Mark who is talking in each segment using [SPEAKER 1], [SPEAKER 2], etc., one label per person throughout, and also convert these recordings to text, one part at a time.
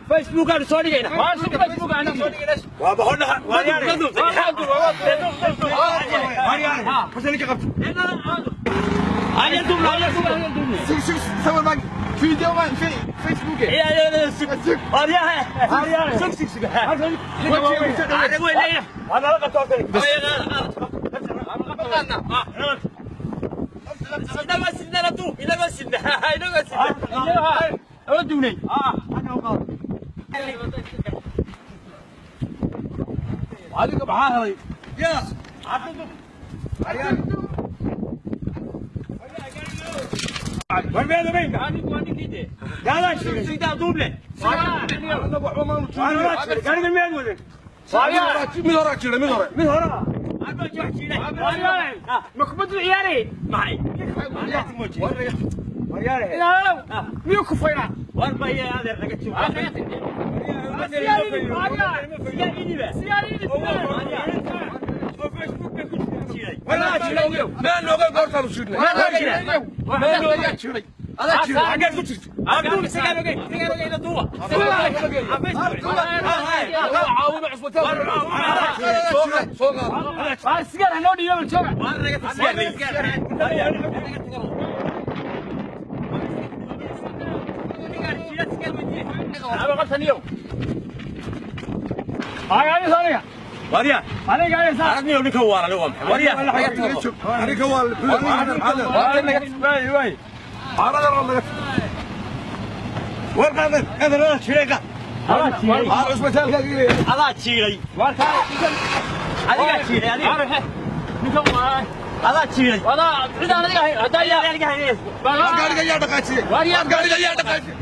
[SPEAKER 1] فيسبوك soo dhigayna.
[SPEAKER 2] Adiga maxaa helay? Mid horaa jiray, mid hore, mid hore.
[SPEAKER 3] Makubadu ciyaarayay miyuu kufaynaa?
[SPEAKER 2] Meel nooga goortaanu jiirnay, meel nooga jiray, adaa jiray, xaggeed ku jirtay? Caawimo cusbitaal soo qaad, soo qaad.
[SPEAKER 3] Sigaar hanoo dhiibo, jooga.
[SPEAKER 2] Aniga waa caanadan oo naga war qaadan qaadan jiray qaad cusbitaalka.
[SPEAKER 1] Adaa jiiray, adigaa jiiray, adaa jiiray.
[SPEAKER 2] Gaariga yaa dhaqaajiyey? Gaariga yaa dhaqaajiyey?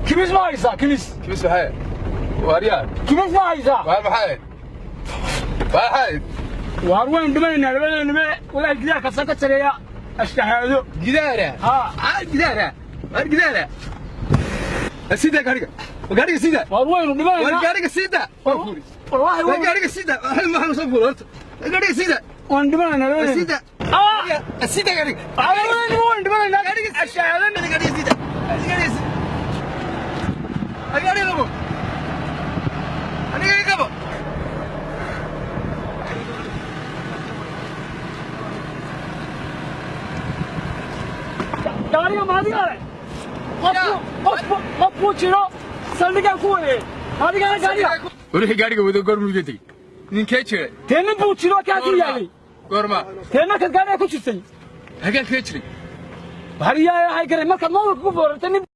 [SPEAKER 3] Kimis ma haysaa? Kimis?
[SPEAKER 2] Kimis maxay? Waaryaa.
[SPEAKER 3] Kimis ma haysaa?
[SPEAKER 2] Waar maxay? Maxay?
[SPEAKER 3] Waar waynu dhimanaynaa labadeenume. Walaahi gidaarka san ka jareeya ashtahaado.
[SPEAKER 2] Gidaara?
[SPEAKER 3] Haa.
[SPEAKER 2] Gidaara, waar gidaara, sida gaariga, gaariga sida.
[SPEAKER 3] Waar waynu
[SPEAKER 2] waar
[SPEAKER 3] dhimanaynaa.
[SPEAKER 2] Gaariga sida.
[SPEAKER 3] Wallaahi
[SPEAKER 2] waar gaariga sida, maxaa soo fuul horta? Gaariga sida.
[SPEAKER 3] Waan dhimanaynaa labadeenu.
[SPEAKER 2] Sida, sida gaariga.
[SPEAKER 3] Labadeenu waynu dhimanaynaa ashtahaado.
[SPEAKER 2] Gaariga sida, gaariga sida, gaariga qabo, aniga qabo.
[SPEAKER 3] Gaariga maadiga le qofku jiro saldhigaan ku wareey adigana gaariga.
[SPEAKER 2] Wixii gaariga wado goor muga tegey? Ninkee jiray?
[SPEAKER 3] Dee nin buu jiro kaa ku yaalay.
[SPEAKER 2] Goorma?
[SPEAKER 3] Dee markaad gaariga ku jirtay.
[SPEAKER 2] Hagaan kaga jiray.
[SPEAKER 3] Hariyaa hay garay markaad moolka ku foorartay nin.